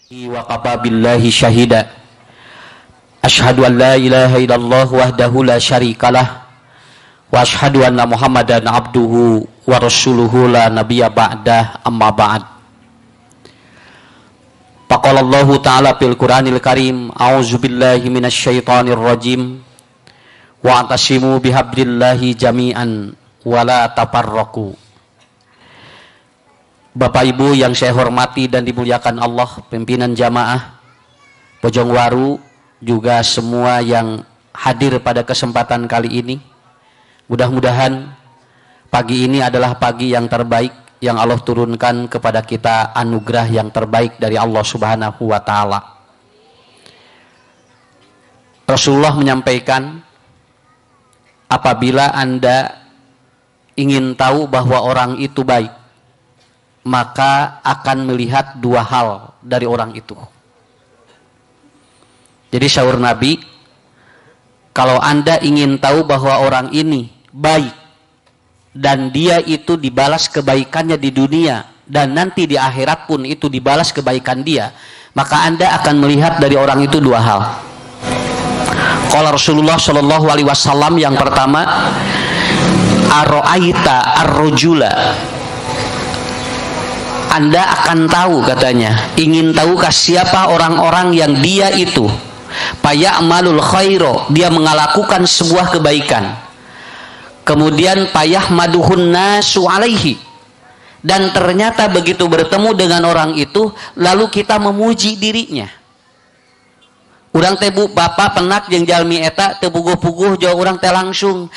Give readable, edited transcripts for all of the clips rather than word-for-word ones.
Wa kafa billahi syahida. Asyhadu an la ilaha illallah wahdahu la syarikalah wa asyhadu anna Muhammadan abduhu wa rasuluhu la nabiyya ba'dah, amma ba'd. Faqala Allahu ta'ala fil Qur'anil Karim, a'udzubillahi minasyaitonir rajim. Wa'tasimu bihablillahi jami'an wa la tafarraqu. Bapak Ibu yang saya hormati dan dimuliakan Allah, pimpinan jamaah Bojongwaru, juga semua yang hadir pada kesempatan kali ini. Mudah-mudahan pagi ini adalah pagi yang terbaik yang Allah turunkan kepada kita, anugerah yang terbaik dari Allah Subhanahu wa ta'ala. Rasulullah menyampaikan, apabila Anda ingin tahu bahwa orang itu baik, maka akan melihat dua hal dari orang itu. Jadi sahur Nabi, kalau Anda ingin tahu bahwa orang ini baik dan dia itu dibalas kebaikannya di dunia dan nanti di akhirat pun itu dibalas kebaikan dia, maka Anda akan melihat dari orang itu dua hal. Qala Rasulullah Shallallahu Alaihi Wasallam, yang pertama, aroaita arrojula. Anda akan tahu, katanya, ingin tahukah siapa orang-orang yang dia itu paya'malul khairo, dia melakukan sebuah kebaikan, kemudian payah maduhun nasu alaihi, dan ternyata begitu bertemu dengan orang itu lalu kita memuji dirinya. Urang teh bu, bapak penak jeung jalmi eta teu puguh-puguh jauh, urang teh langsung,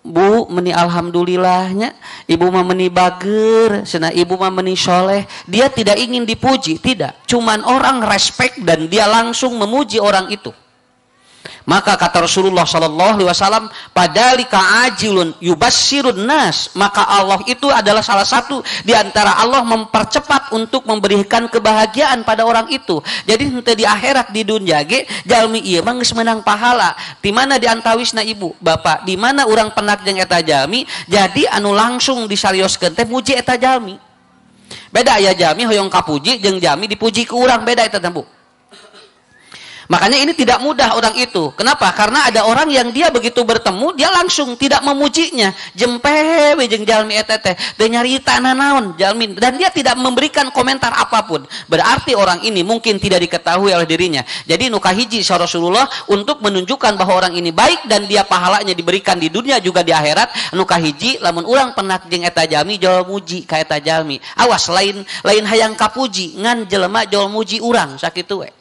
bu meni alhamdulillahnya, ibu mah meni bager, cenah ibu mah meni soleh. Dia tidak ingin dipuji, tidak, cuman orang respect dan dia langsung memuji orang itu. Maka kata Rasulullah Shallallahu Alaihi Wasallam, padalika ajilun yubassirun nas, maka Allah itu adalah salah satu di antara Allah mempercepat untuk memberikan kebahagiaan pada orang itu. Jadi henteu di akhirat, di dunia ge jalmi ieu mah geus meunang pahala. Di mana di antawisna ibu, bapak, di mana urang penak jeung eta jalmi, jadi anu langsung disarioskeun teh muji eta jalmi. Beda aya jalmi hoyong kapuji jeung jalmi dipuji ku urang, beda eta teh bu. Makanya ini tidak mudah orang itu. Kenapa? Karena ada orang yang dia begitu bertemu, dia langsung tidak memujinya. Jempe we jeung jalmi eta teh, teu nyarita nanaon jalmi, dan dia tidak memberikan komentar apapun. Berarti orang ini mungkin tidak diketahui oleh dirinya. Jadi nu kahiji Rasulullah untuk menunjukkan bahwa orang ini baik dan dia pahalanya diberikan di dunia juga di akhirat, nu kahiji lamun urang penak jeung eta jalmi jol muji ka eta jalmi. Awas lain lain hayang kapuji, ngan jelema jol muji urang sakitu we.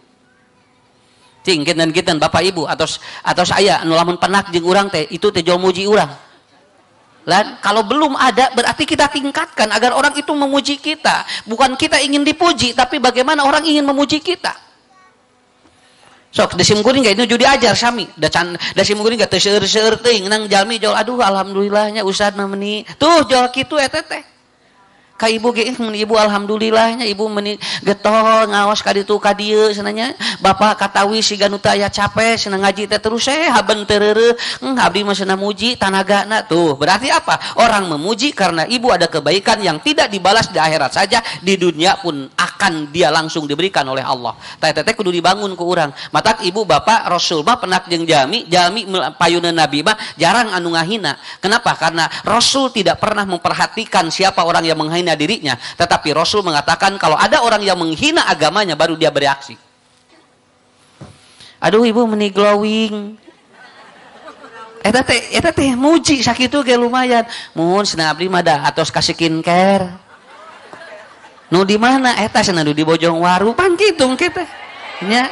Cing kinten-kinten bapak ibu atau saya anu lamun penak jeung urang teh itu teh jol muji urang. Lan kalau belum ada berarti kita tingkatkan agar orang itu memuji kita. Bukan kita ingin dipuji, tapi bagaimana orang ingin memuji kita. Sok da sim kuring ge nuju diajar sami. Da can da sim kuring ge teu seueur-seueur teuing nang jalmi jol aduh alhamdulillahnya ustad mah meni. Tuh jol kitu eta teh. Ka ibu ge meni ibu alhamdulillahnya ibu meni getol ngaos ka ditu ka dieu cenah bapak katawi siga nu teu aya capek cenah ngaji teh terus haben teu reureuh abdi mah cenah muji tanagana. Tuh berarti apa? Orang memuji karena ibu ada kebaikan yang tidak dibalas di akhirat saja, di dunia pun akan dia langsung diberikan oleh Allah. Teh teh kudu dibangun ku urang. Matak ibu bapak Rasul mah penak jeung jalmi, jalmi payuneun Nabi mah jarang anu ngahina. Kenapa? Karena Rasul tidak pernah memperhatikan siapa orang yang menghina dirinya, tetapi Rasul mengatakan kalau ada orang yang menghina agamanya baru dia bereaksi. Aduh ibu meni glowing. Eta teh muji sakitu ge lumayan. Mun cenah abdi mah da atos ka skincare. Nu di mana eta cenah nu di Bojongwaru pan kitu engke teh. Nya.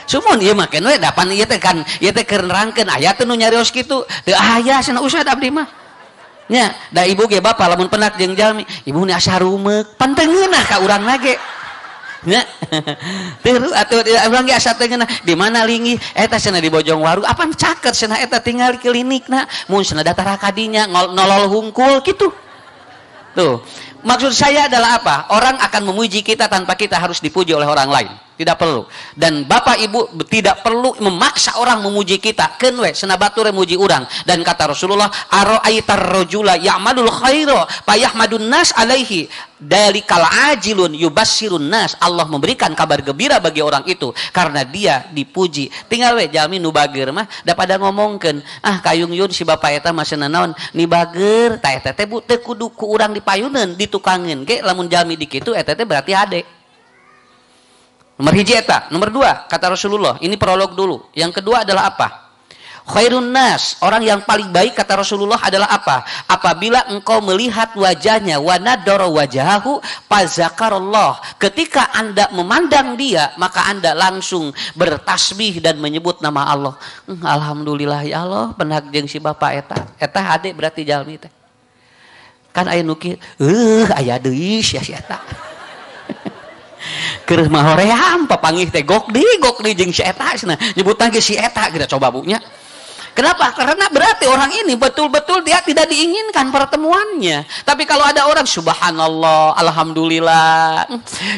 Sumun ieu mah keun we da pan ieu teh kan ieu teh keur nerangkeun aya teh nu nyarios kitu. Teu aya cenah ustad abdi mah. Nya, da ibu ge bapak lamun penak jeung jalmi, ibu ni asa rumeuk, pan teu ngeunah ka urangna ge. Nya. Teu atuh urang ge asa teu ngeunah, di mana linggih eta cenah di Bojongwaru, apan caket cenah eta tinggal di klinikna, mun cenah datara ka dinya nolol hungkul kitu. Tuh. Maksud saya adalah apa? Orang akan memuji kita tanpa kita harus dipuji oleh orang lain. Tidak perlu. Dan bapak ibu tidak perlu memaksa orang memuji kita. Keun we cenah batur muji urang. Dan kata Rasulullah, ara'aitar rajula ya'malul khaira fayahmadun nas alaihi dalikal ajilun yubassirun nas. Allah memberikan kabar gembira bagi orang itu karena dia dipuji. Tinggal we jalmi nu bager mah da pada ngomongkeun, ah kayung yun si bapak eta mah cenah naon ni bager tah eta teh bu teu kudu ku urang dipayuneun ditukangeun ge lamun jalmi di kitu eta teh berarti hade. Nomor hiji eta. Nomor dua, kata Rasulullah, ini prolog dulu. Yang kedua adalah apa? Khairun nas, orang yang paling baik kata Rasulullah adalah apa? Apabila engkau melihat wajahnya, wa nadara wajahu fazakarallah. Ketika Anda memandang dia, maka Anda langsung bertasbih dan menyebut nama Allah. Alhamdulillah ya Allah, penag jeung si bapak eta. Eta hade berarti jalmi teh. Kan aya nu kieu, aya deui sia si eta. Keur mah hoream papanggih teh gok di jeung si eta cenah nyebutan ge si eta geura coba bu nya. Kenapa? Karena berarti orang ini betul-betul dia tidak diinginkan pertemuannya. Tapi kalau ada orang subhanallah, alhamdulillah,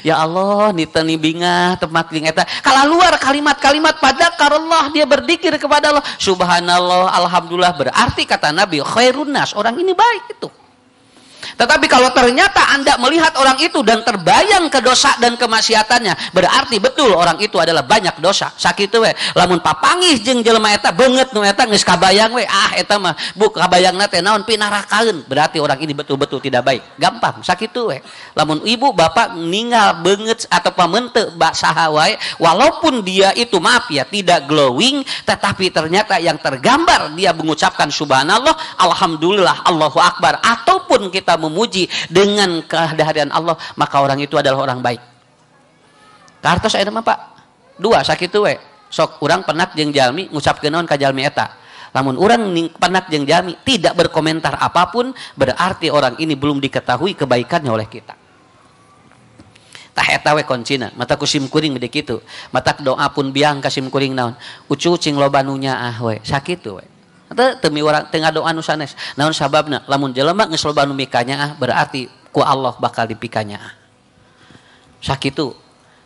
ya Allah, niteni bingah tempat jeung eta. Kalau luar kalimat-kalimat pada karallah dia berzikir kepada Allah, subhanallah, alhamdulillah, berarti kata Nabi khairun nas, orang ini baik itu. Tetapi kalau ternyata Anda melihat orang itu dan terbayang ke dosa dan kemaksiatannya, berarti betul orang itu adalah banyak dosa. Sakitu we. Lamun papangih jeung jelema eta beungeut nu eta geus kabayang we, ah eta mah bu kabayangna teh naon pinarakaeun. Berarti orang ini betul-betul tidak baik. Gampang sakitu we. Lamun ibu bapak ninggal beungeut atau pamente bak saha wae, walaupun dia itu maaf ya tidak glowing, tetapi ternyata yang tergambar dia mengucapkan subhanallah, alhamdulillah, Allahu akbar, ataupun kita memuji dengan kehadiran Allah, maka orang itu adalah orang baik. Kartos aya mah Pak. Dua sakitu we. Sok urang penak jeung jalmi ngucapkeun naon ka jalmi eta. Lamun urang penak jeung jalmi tidak berkomentar apapun, berarti orang ini belum diketahui kebaikannya oleh kita. Tah eta we kuncina, mata ku sim kuring gede kitu. Matak doa pun biang ka sim kuring naon. Ucu cing loba nu nyaah we, sakitu we. Teu miwarang teu ngadoa nu sanes. Naon sababna? Lamun jelema geus loba nu mikanyaah berarti ku Allah bakal dipikanyaah. Sakitu.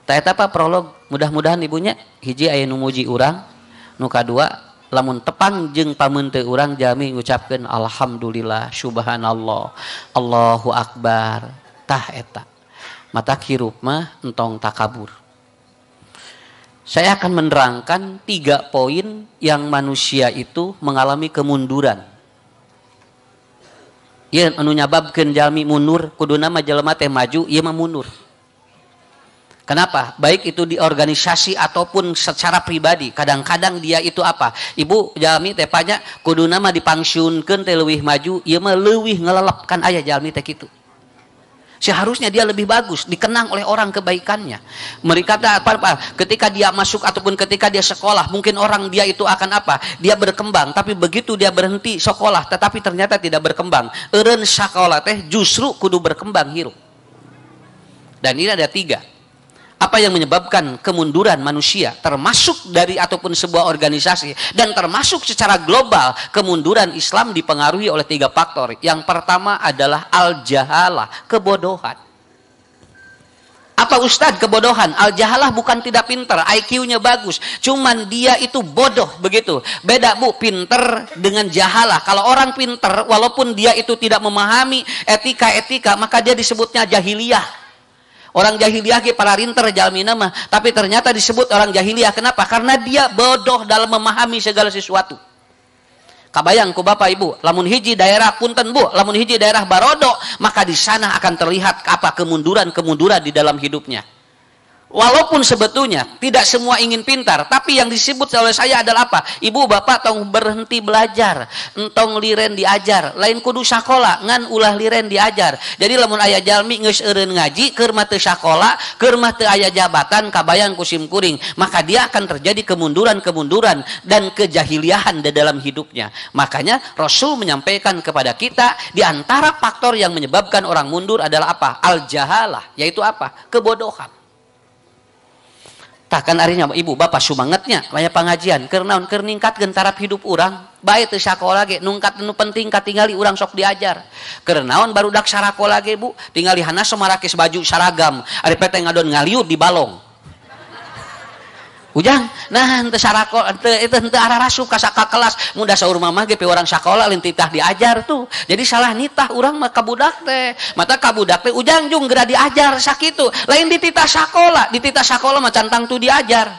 Tah eta pa prolog, mudah-mudahan ibunya hiji aya nu muji urang, nu kadua lamun tepang jeung pameuteu urang jalmi ngucapkeun alhamdulillah, subhanallah, Allahu akbar. Tah eta. Matak hirup mah entong takabur. Saya akan menerangkan 3 poin yang manusia itu mengalami kemunduran. Ieu anu nyababkeun jalmi mundur, kuduna mah jelema teh maju, ieu mah mundur. Kenapa? Baik itu di organisasi ataupun secara pribadi. Kadang-kadang dia itu apa? Ibu jalmi teh panya kuduna mah dipangsiunkeun teh leuwih maju, ieu mah leuwih ngelelepkan aya jalmi teh kitu. Seharusnya dia lebih bagus, dikenang oleh orang kebaikannya. Mereka apa, ketika dia masuk ataupun ketika dia sekolah, mungkin orang dia itu akan apa? Dia berkembang, tapi begitu dia berhenti sekolah, tetapi ternyata tidak berkembang. Eureun sakola teh justru kudu berkembang hirup. Dan ini ada 3. Apa yang menyebabkan kemunduran manusia, termasuk dari ataupun sebuah organisasi, dan termasuk secara global, kemunduran Islam dipengaruhi oleh 3 faktor. Yang pertama adalah al-jahalah, kebodohan. Apa Ustadz kebodohan? Al-jahalah bukan tidak pintar, IQ-nya bagus, cuman dia itu bodoh begitu. Beda bu, pinter dengan jahalah. Kalau orang pinter, walaupun dia itu tidak memahami etika-etika, maka dia disebutnya jahiliyah. Orang jahiliyah ge para rinter jalmina mah, tapi ternyata disebut orang jahiliyah. Kenapa? Karena dia bodoh dalam memahami segala sesuatu. Kabayang ku bapak ibu, lamun hiji daerah punten bu, lamun hiji daerah barodo, maka di sana akan terlihat apa kemunduran-kemunduran di dalam hidupnya. Walaupun sebetulnya tidak semua ingin pintar, tapi yang disebut oleh saya adalah apa? Ibu bapak tong berhenti belajar, entong liren diajar, lain kudu sakola, ngan ulah liren diajar. Jadi lamun aya jalmi geus eureun ngaji, keur mah teu sakola, keur mah teu aya jabatan, kabayang ku sim kuring, maka dia akan terjadi kemunduran-kemunduran dan kejahiliahan di dalam hidupnya. Makanya Rasul menyampaikan kepada kita di antara faktor yang menyebabkan orang mundur adalah apa? Al-jahalah, yaitu apa? Kebodohan. Takkan arinya ibu bapak sumangetnya banyak pengajian keur naon keur ningkatkeun taraf hidup urang bae teu sakola ge nungkat nu penting katingali urang sok diajar keur naon barudak sarakola ge bu tingali hanas marakis baju seragam ari pete ngadon ngaliut di balong. Ujang, nah henteu sarako henteu itu henteu ararasup ka kelas, mun da saur mamah ge orang sakola lain titah diajar tuh. Jadi salah nitah urang mah ka budak teh. Mata ka budak teh ujang jung geura diajar sakitu. Lain dititah sakola, dititah sakola mah can tangtu diajar.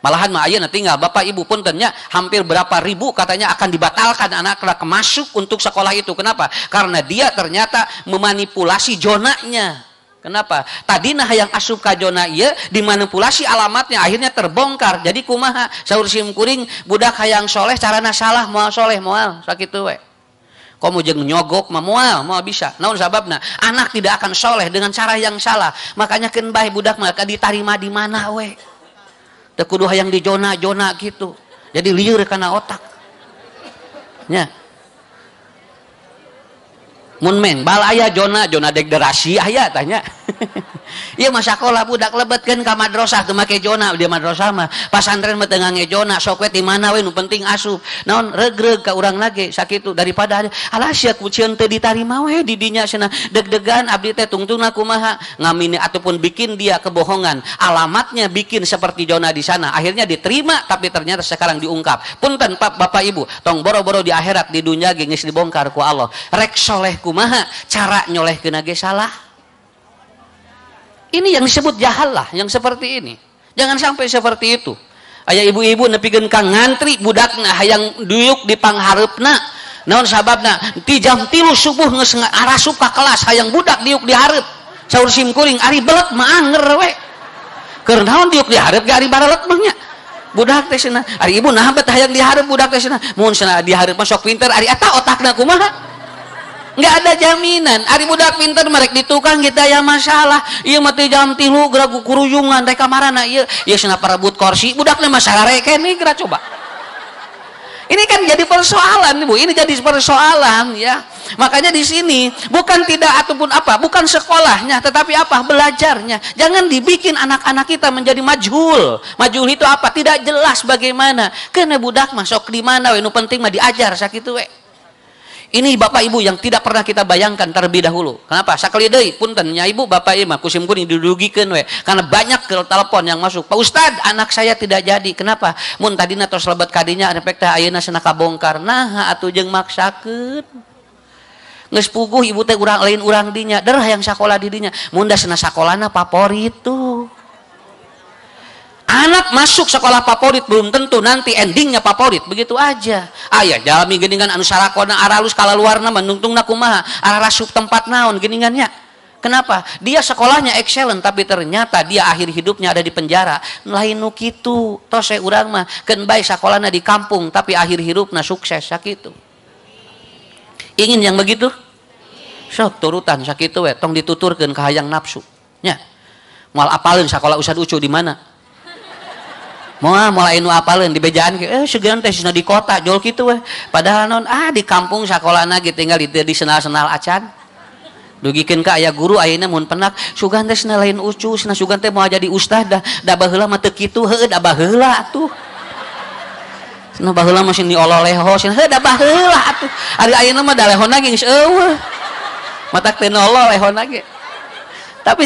Malahan mah ayeuna tinggal bapak ibu puntennya hampir berapa ribu katanya akan dibatalkan anak masuk untuk sekolah itu. Kenapa? Karena dia ternyata memanipulasi zonanya. Kenapa? Tadi nah yang asup ka zona ieu dimanipulasi alamatnya akhirnya terbongkar. Jadi kumaha? Saur sim kuring budak hayang soleh carana salah moal soleh moal sakitu we. Komo jeung nyogok mah moal moal bisa. Naon sababna? Anak tidak akan soleh dengan cara yang salah. Makanya keun bae budak mah ditarima di mana we. Teu kudu hayang di zona-zona gitu. Jadi lieur kana otak. Nya. Mun mengbal aya zona zona degradasi aya tanya. Ieu mah sakola budak lebetkeun ka madrasah teu make zona di madrasah mah pasantren mah teu ngangge zona sok we di mana we nu penting asup. Naon regreg ka urang lagi sakitu daripada alah sia kucieun teu ditarima we di dinya cenah deg-degan abdi teh tungtungna kumaha ngamini ataupun bikin dia kebohongan alamatnya bikin seperti zona di sana akhirnya diterima tapi ternyata sekarang diungkap. Punten Pak Bapak Ibu tong boro-boro di akhirat di dunya ge geus dibongkar ku Allah. Rek soleh kumaha cara nyolehkeun ge salah. Ini yang disebut jahalah yang seperti ini. Jangan sampai seperti itu. Aya ibu-ibu nepikeun ka ngantri budakna hayang duyuk di panghareupna. Naon sababna? Ti jam 3 subuh geus arasup ka kelas hayang budak diuk di hareup. Saur sim kuring ari belet mah anger we. Keur naon diuk di hareup ge ari barelet mah nya. Budak teh cenah, ari ibu naha bet hayang di hareup budak teh cenah. Mun cenah di hareup mah sok pinter ari eta otakna kumaha? Nggak ada jaminan. Ari budak pinter merek di tukang kita ya masalah. Ieu mah teh jam 3 geura kuruyungan rek ka marana ieu. Ieu cenah parebut kursi budakna mah sarare keneh geura coba. Ini kan jadi persoalan, Bu. Ini jadi persoalan ya. Makanya di sini bukan tidak ataupun apa, bukan sekolahnya, tetapi apa? Belajarnya. Jangan dibikin anak-anak kita menjadi majhul. Majhul itu apa? Tidak jelas bagaimana. Kena budak masuk di mana we nu penting mah diajar sakitu we. Ini bapak ibu yang tidak pernah kita bayangkan terlebih dahulu. Kenapa? Sakali deui punten nya ibu bapak ieu mah ku sim kuring didugikeun we. Karena banyak telepon yang masuk. Pak Ustad, anak saya tidak jadi. Kenapa? Mun tadina tos lebet kadinya efek teh ayeuna cenah kabongkar. Nah, atuh jeung maksakeun. Geus puguh ibu teh urang lain urang dinya, derah yang sakola di dinya. Mun da cenah sakolana favorit tuh. Anak masuk sekolah favorit belum tentu nanti endingnya favorit, begitu aja. Aya jalmi geuningan anu sarakona aralus kalaluarna manungtungna kumaha, ararasup tempat naon geuningannya. Kenapa? Dia sekolahnya excellent tapi ternyata dia akhir hidupnya ada di penjara. Lain nu kitu, tos we urang mah keun bae sakolana di kampung tapi akhir hidupna sukses sakitu. Ingin yang begitu? Sok turutan sakitu we, tong dituturkeun ka hayang nafsu. Nya. Moal apaleun sakola Ustad Ucu di mana? Moal mulai nu apaleun di bejaan segan teh di kota jol kitu weh. Padahal non di kampung sakolana ge tinggal di senal-senal acan. Dugikeun ka aya guru ayeuna mun penak sugan teh cenah lain Ucu, cenah sugan teh moal jadi ustad dah da baheula mah teu kitu, heueuh da baheula atuh. Cenah baheula mah sing diololeho, cenah heueuh da baheula atuh. Ari ayeuna mah da lehona ge geus eueuh. Matak teu nolo lehona ge. Tapi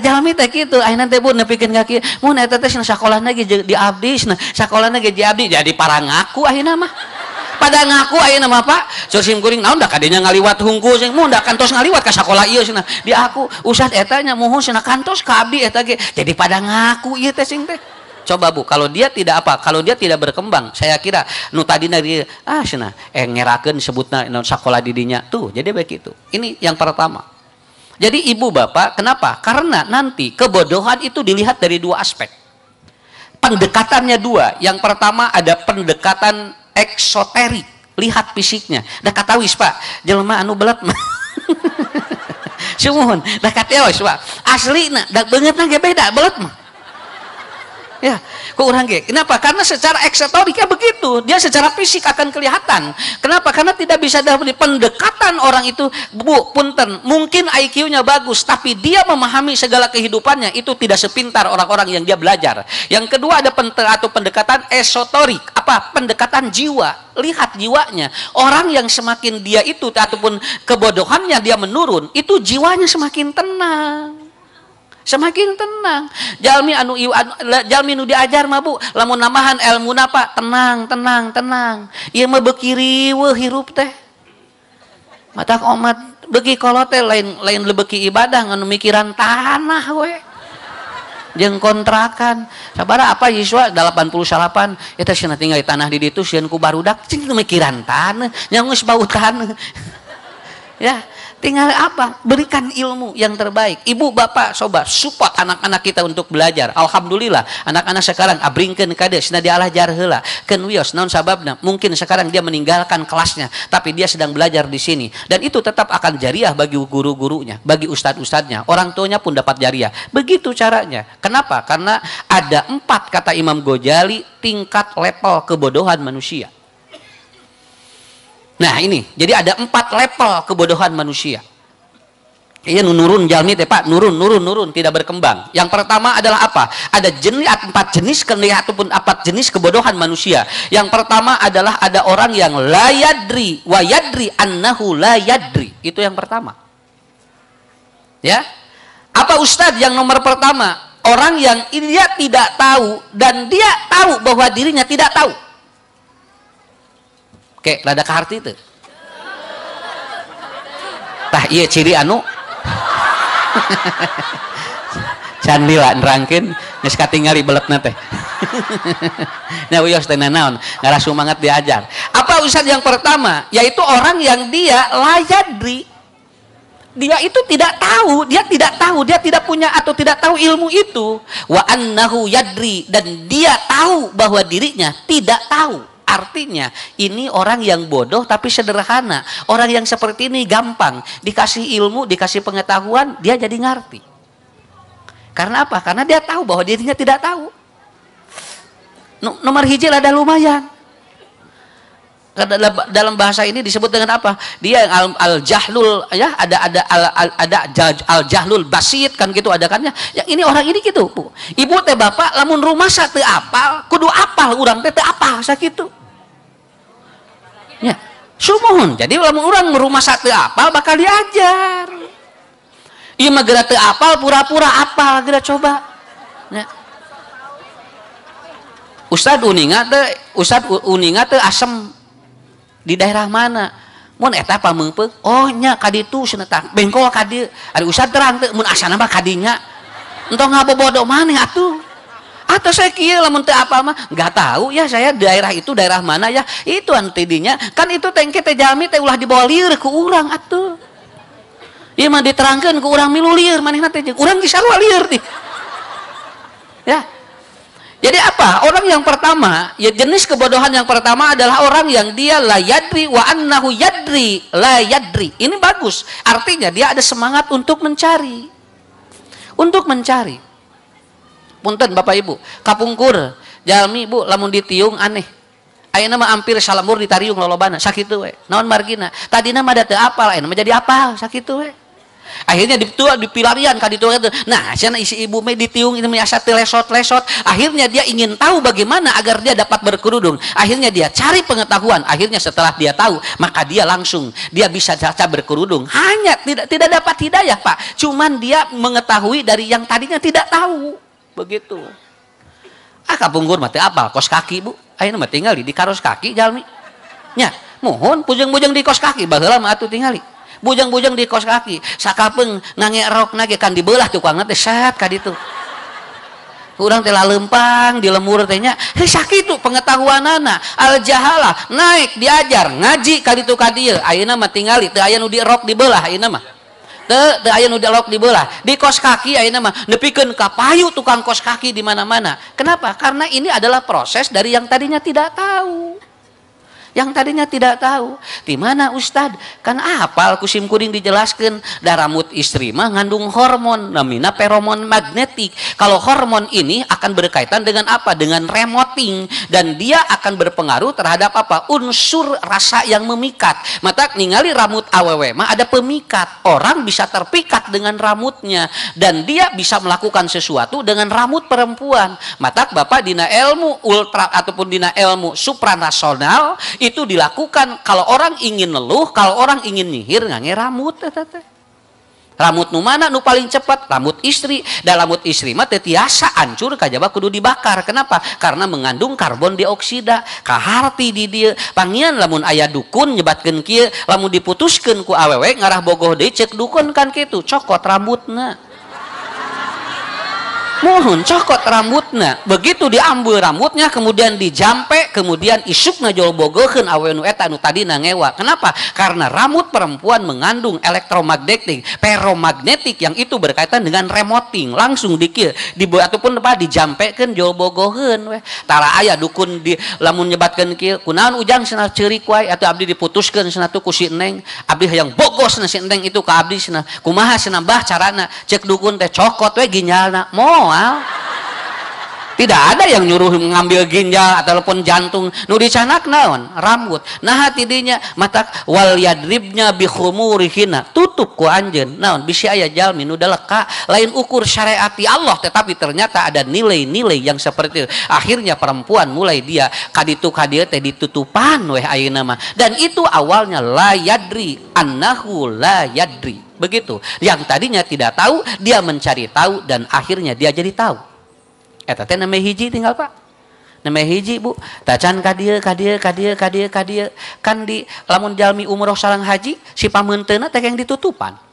jalmi teh kitu ayeuna teh bu nepikeun ka kieu mun eta teh cenah sakolana ge di abdi cenah sakolana ge di abdi jadi para ngaku ayeuna mah pada ngaku ayeuna mah Pak sur sim kuring naon da kadinya ngaliwat hungkul sing mun da kantos ngaliwat ka sakola ieu cenah di aku ustad eta nya muhun cenah kantos ka abdi eta ge jadi pada ngaku ieu teh sing teh. Coba Bu, kalau dia tidak apa, kalau dia tidak berkembang, saya kira nu tadina dia cenah ngerakeun sebutna sakola di dinya tuh jadi begitu. Ini yang pertama. Jadi ibu bapak, kenapa? Karena nanti kebodohan itu dilihat dari dua aspek. Pendekatannya dua. Yang pertama ada pendekatan eksoterik, lihat fisiknya. Dah katawis Pak, jelema anu belet mah. Sumuhun, dah katawis Pak. Aslina, dah beungeutna ge beda belet mah. Ya, kok urang ge. Kenapa? Karena secara eksoteriknya begitu. Dia secara fisik akan kelihatan. Kenapa? Karena tidak bisa dari pendekatan orang itu, Bu, punten, mungkin IQ-nya bagus, tapi dia memahami segala kehidupannya itu tidak sepintar orang-orang yang dia belajar. Yang kedua ada pendekatan esoterik, apa? Pendekatan jiwa. Lihat jiwanya. Orang yang semakin dia itu ataupun kebodohannya dia menurun, itu jiwanya semakin tenang. Semakin tenang. Jalmi anu jalmi nu diajar mah Bu, lamun nambahan elmuna Pak, tenang, tenang, tenang. Ieu mah beuki riweuh hirup teh. Matak omat beuki kolot teh lain lain beuki ibadah nganu mikiran tanah we. Jeung kontrakan. Sabaraha apa yuswa 88 eta cenah tinggal di tanah di ditu sieun ku barudak cing mikiran tanah, nya geus bau tanah. Ya. Tinggal apa? Berikan ilmu yang terbaik. Ibu, bapak, sobat, support anak-anak kita untuk belajar. Alhamdulillah, anak-anak sekarang abringkeun kade cenah dialajar heula. Keun wios naon sababna? Mungkin sekarang dia meninggalkan kelasnya, tapi dia sedang belajar di sini. Dan itu tetap akan jariah bagi guru-gurunya, bagi ustad-ustadnya. Orang tuanya pun dapat jariah. Begitu caranya. Kenapa? Karena ada 4 kata Imam Ghazali tingkat level kebodohan manusia. Nah ini, jadi ada 4 level kebodohan manusia. Iya nurun jalmi teh Pak, nurun, nurun, nurun, tidak berkembang. Yang pertama adalah apa? Ada jenis 4 jenis ataupun 4 jenis kebodohan manusia. Yang pertama adalah ada orang yang la yadri wa yadri annahu la yadri. Itu yang pertama. Ya. Apa Ustadz yang nomor pertama? Orang yang dia tidak tahu dan dia tahu bahwa dirinya tidak tahu. Oke, rada kaharti itu. Tah iya ciri anu. Can lila nerangkeun geus katingali belepna teh. Nya wios teh nanaon, ngarah sumangat diajar. Apa Ustaz yang pertama? Yaitu orang yang dia layadri. Dia itu tidak tahu, dia tidak tahu, dia tidak punya atau tidak tahu ilmu itu. Wa annahu yadri, dan dia tahu bahwa dirinya tidak tahu. Artinya ini orang yang bodoh tapi sederhana. Orang yang seperti ini gampang dikasih ilmu, dikasih pengetahuan, dia jadi ngerti. Karena apa? Karena dia tahu bahwa dirinya tidak tahu. Nomor hiji ada lumayan. Dalam bahasa ini disebut dengan apa? Dia yang al-jahlul ya, ada al-jahlul basit kan gitu ada kan ya. Yang ini orang ini gitu, Bu. Ibu teh bapak lamun rumah teu apal, kudu apal urang teh teu apal sakitu. Ya, sumuhun. Jadi lamun urang rumah teu apal bakal diajar. Ieu mah geura teu apal pura-pura apal geura coba. Ya. Ustad uninga teu, Ustad uninga teu asem di daerah mana? Mun eta pameungpeung, oh nya ka ditu cenah tah, bengkol ka dieu. Ari Ustad terang teu mun asana mah ka dinya. Entong ngabobodo maneh atuh. Atau saya kieu lamun teu apal mah enggak tahu ya saya daerah itu daerah mana ya. Itu anu tidinya kan itu tengke teh jalmi teh ulah dibawa lieur ku urang atuh. Ieu mah diterangkeun ku urang milu lieur manehna teh jeung urang geus sarua lieur teh. Ya. Jadi apa? Orang yang pertama, ya jenis kebodohan yang pertama adalah orang yang dia la yadri wa annahu yadri la yadri. Ini bagus. Artinya dia ada semangat untuk mencari. Untuk mencari. Punten Bapak Ibu, kapungkur jalmi Bu lamun ditiung aneh. Ayeuna mah hampir salamur ditariung lolobana sakitu we. Naon margina? Tadina mah da teu apal, ayeuna mah jadi apal sakitu we. Akhirnya ditua dipilarian ka ditu itu. Nah, cenah isi ibu mah ditiung ini asa teu lesot-lesot. Akhirnya dia ingin tahu bagaimana agar dia dapat berkerudung. Akhirnya dia cari pengetahuan. Akhirnya setelah dia tahu, maka dia langsung dia bisa caca berkerudung. Hanya tidak dapat hidayah, Pak. Cuman dia mengetahui dari yang tadinya tidak tahu. Begitu. Ah kapungkur mah teu apal kos kaki, Bu. Ayeuna mah tingali di karos kaki jalmi. Nya, mohon bujeng-bujeng di kos kaki baheula mah atuh tingali. Bujang-bujang di kos kaki sakapeung ngangerok nage kan dibelah tukangna teh set ka ditu. Urang teh lalempang di lemur teh nya heuh sakitu pengetahuanana. Al jahalah naik diajar ngaji ka ditu ka dieu. Ayeuna mah tingali teu aya nu dirok dibelah ayeuna mah. Teu aya nu dirok dibelah. Di kos kaki ayeuna mah nepikeun ka payu tukang kos kaki di mana-mana. Kenapa? Karena ini adalah proses dari yang tadinya tidak tahu. Yang tadinya tidak tahu. Di mana Ustad? Kan apal ku sim kuring dijelaskan. Da rambut istri mah ngandung hormon namina feromon magnetik. Kalau hormon ini akan berkaitan dengan apa? Dengan remoting, dan dia akan berpengaruh terhadap apa? Unsur rasa yang memikat. Mata ningali rambut awewe mah ada pemikat. Orang bisa terpikat dengan rambutnya dan dia bisa melakukan sesuatu dengan rambut perempuan. Mata bapak dina ilmu ultra ataupun dina ilmu supranasional itu dilakukan kalau orang ingin neluh, kalau orang ingin nyihir ngange rambut teh. Rambut nu mana nu paling cepat? Rambut istri. Dan rambut istri mah teu tiasa hancur kajaba kudu dibakar. Kenapa? Karena mengandung karbon dioksida. Kaharti di dieu. Pangian lamun aya dukun nyebatkeun kieu, lamun diputuskeun ku awewe ngarah bogoh deui cek dukun kan kitu, cokot rambutna. Mohon cokot rambutna. Begitu diambil rambutnya kemudian dijampe, kemudian isukna jol bogoheun awewe nu eta nu tadina ngewa. Kenapa? Karena rambut perempuan mengandung elektromagnetik, ferromagnetik yang itu berkaitan dengan remoting. Langsung dikir, dibuat ataupun apa dijampekeun jol bogoheun weh. Tara aya dukun di lamun nyebatkeun kieu, kunaon ujang cenah ceurik wae atuh abdi diputuskeun cenah tuh ku si Neng. Abdi hayang bogos cenah si Neng itu ka abdi cenah. Kumaha cenah bah carana? Cek dukun teh cokot we ginjalna. Moal. Tidak ada yang nyuruh mengambil ginjal ataupun jantung. Nu dicanak naon? Rambut. Nah tidinya matak wal yadribnya bi khumurihina. Tutup ku anjeun. Naon bisi aya jalmi nu leka lain ukur syariati Allah, tetapi ternyata ada nilai-nilai yang seperti itu. Akhirnya perempuan mulai dia kaditu kadieu teh ditutupan weh ayeuna mah. Dan itu awalnya la yadri annahu la yadri. Begitu. Yang tadinya tidak tahu, dia mencari tahu dan akhirnya dia jadi tahu. Eta teh name hiji tinggal Pak. Name hiji Bu. Tacan ka dieu ka dieu ka dieu ka dieu ka dieu. Kan di lamun jalmi umroh sareng haji si pameunteuna teh keng ditutupan.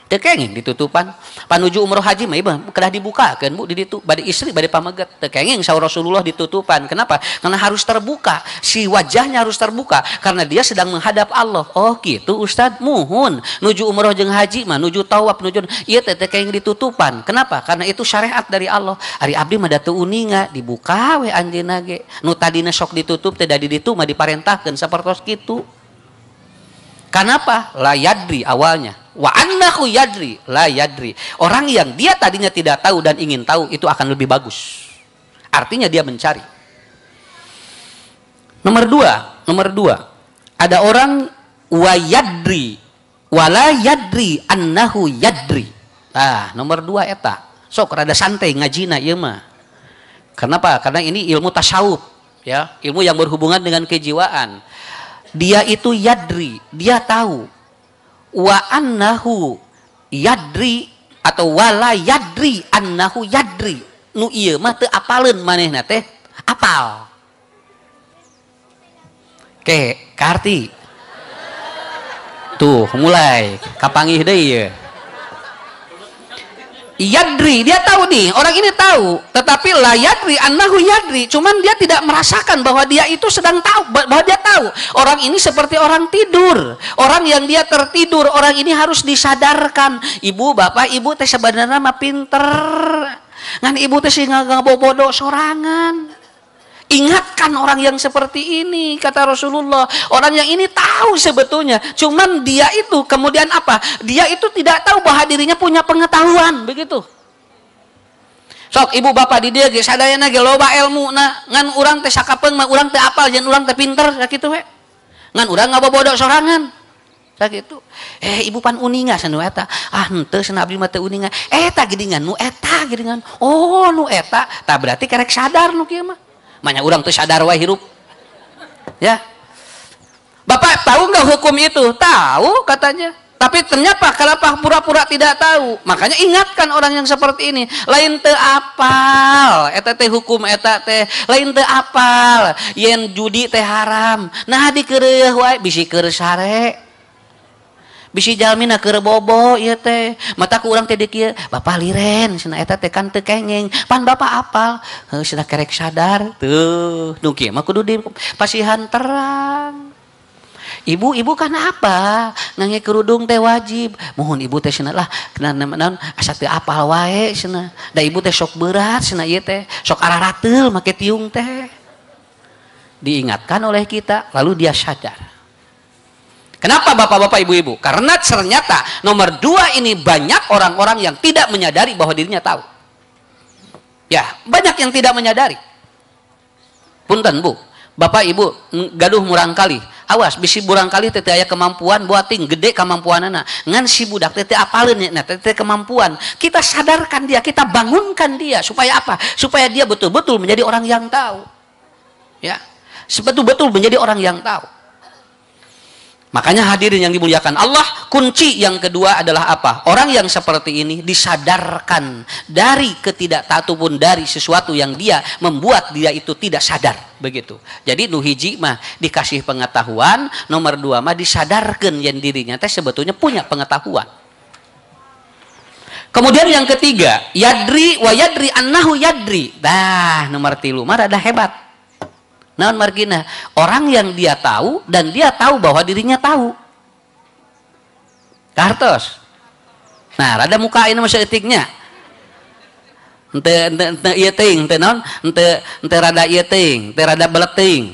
Teu kenging ditutupan. Panuju umroh haji mah ieu kedah dibukakeun Bu di ditu bade istri bade pameget. Teu kenging saur Rasulullah ditutupan. Kenapa? Karena harus terbuka. Si wajahnya harus terbuka karena dia sedang menghadap Allah. Oh gitu Ustad, muhun. Nuju umroh jeung haji mah nuju tawaf nuju ieu teh teu kenging ditutupan. Kenapa? Karena itu syariat dari Allah. Ari abdi mah da teu uninga dibuka we anjeunna ge. Nu tadina sok ditutup teh da di ditu mah diparentahkeun sapertos kitu. Kenapa? La yadri awalnya. Wa annahu yadri, la yadri. Orang yang dia tadinya tidak tahu dan ingin tahu itu akan lebih bagus. Artinya dia mencari. Nomor dua. Ada orang wa yadri, wala yadri annahu yadri. Nah, nomor dua eta. Sok rada santai ngajina ieu mah. Kenapa? Karena ini ilmu tasawuf, ya, ilmu yang berhubungan dengan kejiwaan. Dia itu yadri, dia tahu. Wa annahu yadri atau wala yadri annahu yadri. Nu ieu mah teu apaleun manehna teh apal. Ke karti. Tuh mulai kapanggih deui ieu. Yadri, dia tahu nih, orang ini tahu, tetapi la yadri annahu yadri, cuman dia tidak merasakan bahwa dia itu sedang tahu, bahwa dia tahu. Orang ini seperti orang tidur, orang yang dia tertidur, orang ini harus disadarkan. Ibu, bapak, ibu teh sebenarnya mah pinter. Ngan ibu teh sih ngabobodo sorangan. Ingatkan orang yang seperti ini, kata Rasulullah. Orang yang ini tahu sebetulnya, cuman dia itu kemudian apa? Dia itu tidak tahu bahwa dirinya punya pengetahuan, begitu. Sok ibu bapak di dieu ge sadayana ge loba elmuna, ngan urang teh sakapeung mah urang teh apal jeung urang teh pinter sakitu we. Ngan urang ngabobodo sorangan. Sakitu. Ibu pan uninga cenah eta. Ah henteu cenah abdi mah teu uninga. Eta geuningan nu eta geuningan. Oh nu eta, tah berarti kerek sadar nu kieu mah. Banyak orang tuh sadar wae hirup. Ya. Bapak tahu nggak hukum itu? Tahu katanya. Tapi ternyata kenapa pura-pura tidak tahu? Makanya ingatkan orang yang seperti ini. Lain teu apal, eta teh hukum eta teh. Lain teu apal, yen judi teh haram. Nah dikeureuh wae bisi keur sare. Bisi jalmina keur bobo ieu teh. Mata ku urang teh di kieu, bapak liren cenah eta teh kan teu kenging. Pan bapak apal, heuh cenah kerek sadar. Tuh, nu kieu mah kudu dipasihan terang. Ibu-ibu kan apa? Ngangge kerudung teh wajib. Mohon ibu teh cenah lah, naon asa teu apal wae cenah. Da ibu teh sok berat cenah ieu teh, sok ararateul make tiung teh. Diingatkan oleh kita, lalu dia sadar. Kenapa bapak-bapak, ibu-ibu? Karena ternyata nomor dua ini banyak orang-orang yang tidak menyadari bahwa dirinya tahu. Ya, banyak yang tidak menyadari. Punten bu, bapak ibu gaduh murangkali. Awas, bisi murangkali teh aya kemampuan buating gede kemampuanana. Ngan si budak teh apaleun nya teh kemampuan. Kita sadarkan dia, kita bangunkan dia supaya apa? Supaya dia betul-betul menjadi orang yang tahu. Ya, betul-betul menjadi orang yang tahu. Makanya hadirin yang dimuliakan Allah, kunci yang kedua adalah apa? Orang yang seperti ini disadarkan dari ketidaktahuan pun dari sesuatu yang dia membuat dia itu tidak sadar, begitu. Jadi nu hiji mah dikasih pengetahuan, nomor dua mah disadarkan yang dirinya teh sebetulnya punya pengetahuan. Kemudian yang ketiga, yadri wa yadri annahu yadri. Dah, nomor tilu mah rada hebat. Naon margina? Orang yang dia tahu dan dia tahu bahwa dirinya tahu. Kartos. Nah, rada muka ini masih etiknya. Ente ente ente ieu teuing, ente naon? Ente ente rada ieu teuing, ente rada belet teuing.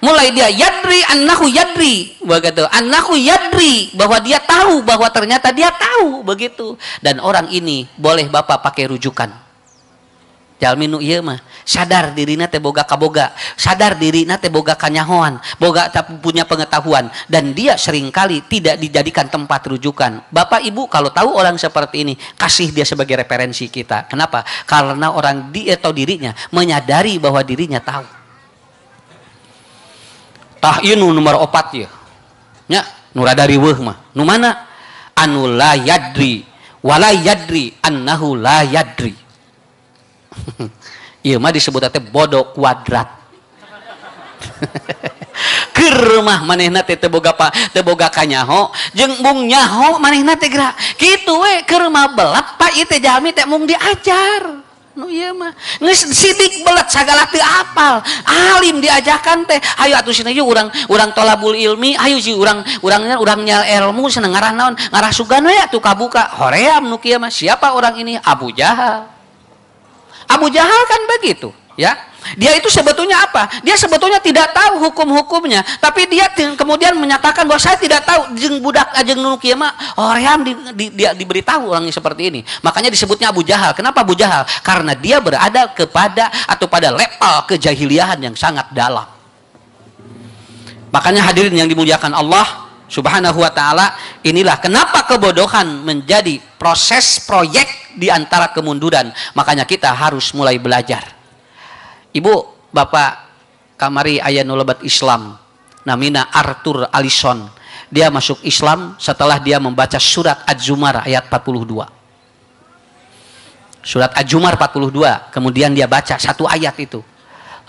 Mulai dia yadri annahu yadri, begitu. Annahu yadri, bahwa dia tahu bahwa ternyata dia tahu, begitu. Dan orang ini boleh Bapak pakai rujukan. Jalmi nu ieu mah sadar dirina teh boga kaboga, sadar dirina teh boga kanyahoan, boga punya pengetahuan, dan dia seringkali tidak dijadikan tempat rujukan. Bapak Ibu kalau tahu orang seperti ini, kasih dia sebagai referensi kita. Kenapa? Karena orang dia atau dirinya menyadari bahwa dirinya tahu. Tah ieu nu nomor 4 ieu. Nya, nu rada riweuh mah. Nu mana? Anu la yadri wala yadri annahu la yadri. Ieu mah disebut teh bodoh kuadrat. Keur mah manehna teh teu boga teu boga kanyaho jeung mung nyaho manehna teh geura. Kitu we keur mah belat pak ieu teh jalmi teh mung diajar. Nu ieu mah geus sidik belat sagala teu apal. Alim diajakan teh hayu atuh cenah ieu urang tolabul ilmi, hayu si urang urang nyal ilmu cenah ngarah naon? Ngarah sugan we atuh kabuka. Hoream nu kieu mah. Siapa orang ini? Abu Jahal. Abu Jahal kan begitu, ya. Dia itu sebetulnya apa? Dia sebetulnya tidak tahu hukum-hukumnya, tapi dia kemudian menyatakan bahwa saya tidak tahu. Jeung budak jeung nu kieu mah hoream dia diberitahu orang seperti ini. Makanya disebutnya Abu Jahal. Kenapa Abu Jahal? Karena dia berada kepada atau pada level kejahiliahan yang sangat dalam. Makanya hadirin yang dimuliakan Allah Subhanahu wa ta'ala, inilah kenapa kebodohan menjadi proses proyek di antara kemunduran. Makanya kita harus mulai belajar. Ibu, Bapak, kamari aya nu lebat Islam, namina Arthur Allison. Dia masuk Islam setelah dia membaca surat Az-Zumar ayat 42. Surat Az-Zumar 42, kemudian dia baca satu ayat itu.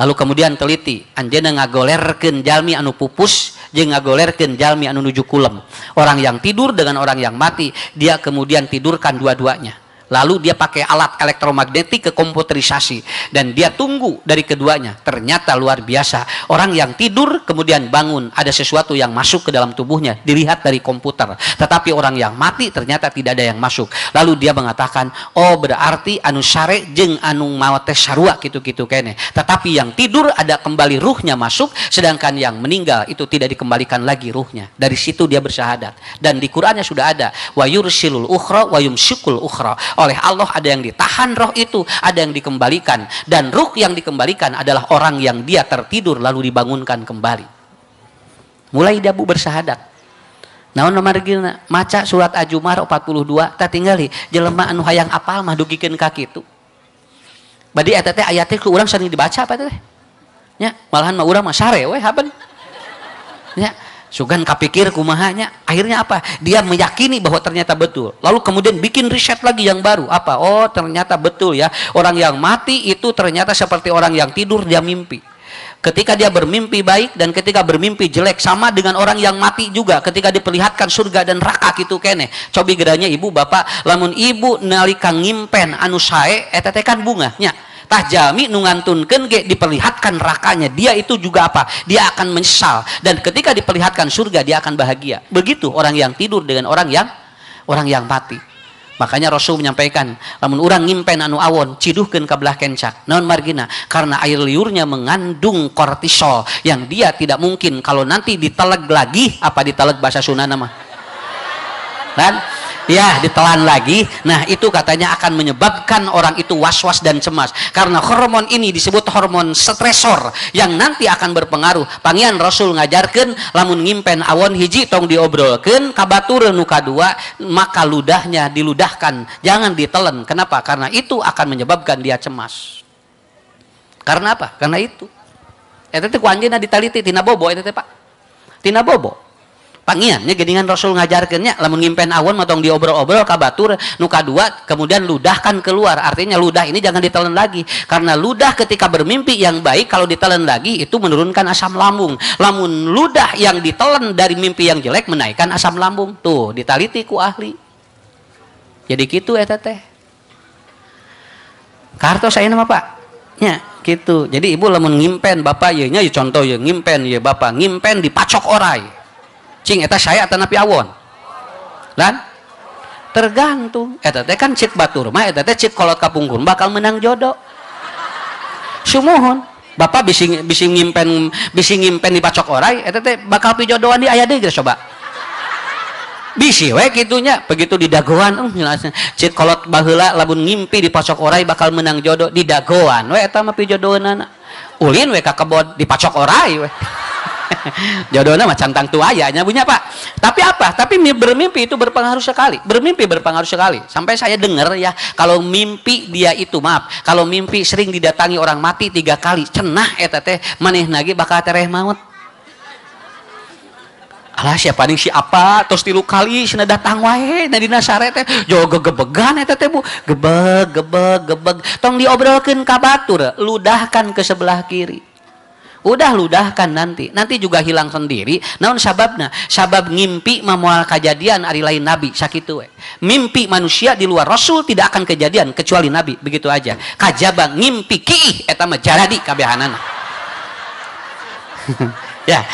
Lalu kemudian teliti, anjeunna ngagolerkeun jalmi anu pupus jeung ngagolerkeun jalmi anu nuju kulem. Orang yang tidur dengan orang yang mati, dia kemudian tidurkan dua-duanya. Lalu dia pakai alat elektromagnetik ke komputerisasi dan dia tunggu dari keduanya. Ternyata luar biasa. Orang yang tidur kemudian bangun, ada sesuatu yang masuk ke dalam tubuhnya, dilihat dari komputer. Tetapi orang yang mati ternyata tidak ada yang masuk. Lalu dia mengatakan, oh berarti anu sare jeung anu maot teh sarua kitu-kitu keneh. Tetapi yang tidur ada kembali ruhnya masuk, sedangkan yang meninggal itu tidak dikembalikan lagi ruhnya. Dari situ dia bersyahadat. Dan di Qur'annya sudah ada wa yursilul ukhra wa yumsikul ukhra. Oleh Allah ada yang ditahan roh itu, ada yang dikembalikan. Dan ruh yang dikembalikan adalah orang yang dia tertidur lalu dibangunkan kembali. Mulai dia bu bersahadat. Naon margina maca surat Az-Zumar 42 tah tinggali jelema anu hayang apal mah dugikeun ka kitu. Badi eta teh ayat teh ku urang sering dibaca apa teh? Nya, malahan mah urang mah sare we haben. Nya, sugan kapikir kumahanya. Akhirnya apa? Dia meyakini bahwa ternyata betul. Lalu kemudian bikin riset lagi yang baru. Apa? Oh, ternyata betul ya. Orang yang mati itu ternyata seperti orang yang tidur dia mimpi. Ketika dia bermimpi baik dan ketika bermimpi jelek, sama dengan orang yang mati juga ketika diperlihatkan surga dan neraka gitu keneh. Cobi geranya ibu bapak, lamun ibu nalika ngimpen anu sae eta teh kan bunga nya. Tah jalmi nu ngantunkeun ge diperlihatkan nerakanya, dia itu juga apa? Dia akan menyesal, dan ketika diperlihatkan surga dia akan bahagia. Begitu orang yang tidur dengan orang yang mati. Makanya Rasul menyampaikan, lamun urang ngimpen anu awon, ciduhkeun ka belah kenca. Naon margina? Karena air liurnya mengandung kortisol yang dia tidak mungkin kalau nanti diteleg lagi, apa diteleg bahasa Sunda nama? Kan? Ya, ditelan lagi. Nah, itu katanya akan menyebabkan orang itu was-was dan cemas. Karena hormon ini disebut hormon stresor yang nanti akan berpengaruh. Pangian Rasul ngajarkeun lamun ngimpen awon hiji tong diobrolkeun ka batur nu kadua, maka ludahnya diludahkan, jangan ditelen. Kenapa? Karena itu akan menyebabkan dia cemas. Karena apa? Karena itu. Eta teh ku anjeunna ditaliti tina bobo eta teh, Pak. Tina bobo. Pangiannya geningan Rasul ngajarkeunnya lamun ngimpen awon mah tong diobrol-obrol ka batur. Nu kadua kemudian ludahkan keluar, artinya ludah ini jangan ditelan lagi, karena ludah ketika bermimpi yang baik kalau ditelan lagi itu menurunkan asam lambung. Lamun ludah yang ditelan dari mimpi yang jelek menaikkan asam lambung. Tuh ditaliti ku ahli. Jadi kitu eta teh. Kartos saya nama Pak. Nya gitu. Jadi ibu lamun ngimpen bapak ieu nya contoh ieu ngimpen ieu bapak ngimpen dipacok orai. Cing eta saya atanapi awon. Lan tergantung eta teh kan cik batur mah eta teh cik kolot kapungkur bakal menang jodoh. Sumuhun bapak bisi ngimpen dipacok orai eta teh bakal pijodohan di aya deui geus coba. Bisi we kitunya begitu didagoan cik kolot baheula lamun ngimpi dipacok orai bakal menang jodoh didagoan we eta mah pijodohanana. Ulin we ka kebon dipacok orai we. Jodohnya mah cantang tua ya punya Pak. Tapi apa? Tapi bermimpi itu berpengaruh sekali. Bermimpi berpengaruh sekali. Sampai saya dengar ya, kalau mimpi dia itu maaf, kalau mimpi sering didatangi orang mati 3 kali, cenah eta teh manehna ge bakal tereh maut. Alah siapa nih si apa terus 3 kali cenah datang wae na dina sare teh jauh gegebegan eta teh Bu. Gebeg gebeg gebeg. Tong diobrolkeun ka batur, ludahkan ke sebelah kiri. Udah ludahkan nanti juga hilang sendiri. Naon sababna? Sabab ngimpi mah moal kajadian ari lain nabi sakitu we. Mimpi manusia di luar rasul tidak akan kejadian kecuali nabi, begitu aja. Kajaba ngimpi kiih eta mah jaradi kabehanana. Ya.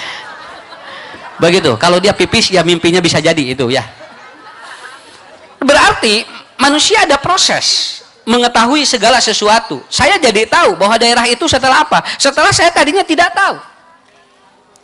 Begitu. Kalau dia pipis ya mimpinya bisa jadi itu ya. Berarti manusia ada proses mengetahui segala sesuatu. Saya jadi tahu bahwa daerah itu setelah apa? Setelah saya tadinya tidak tahu.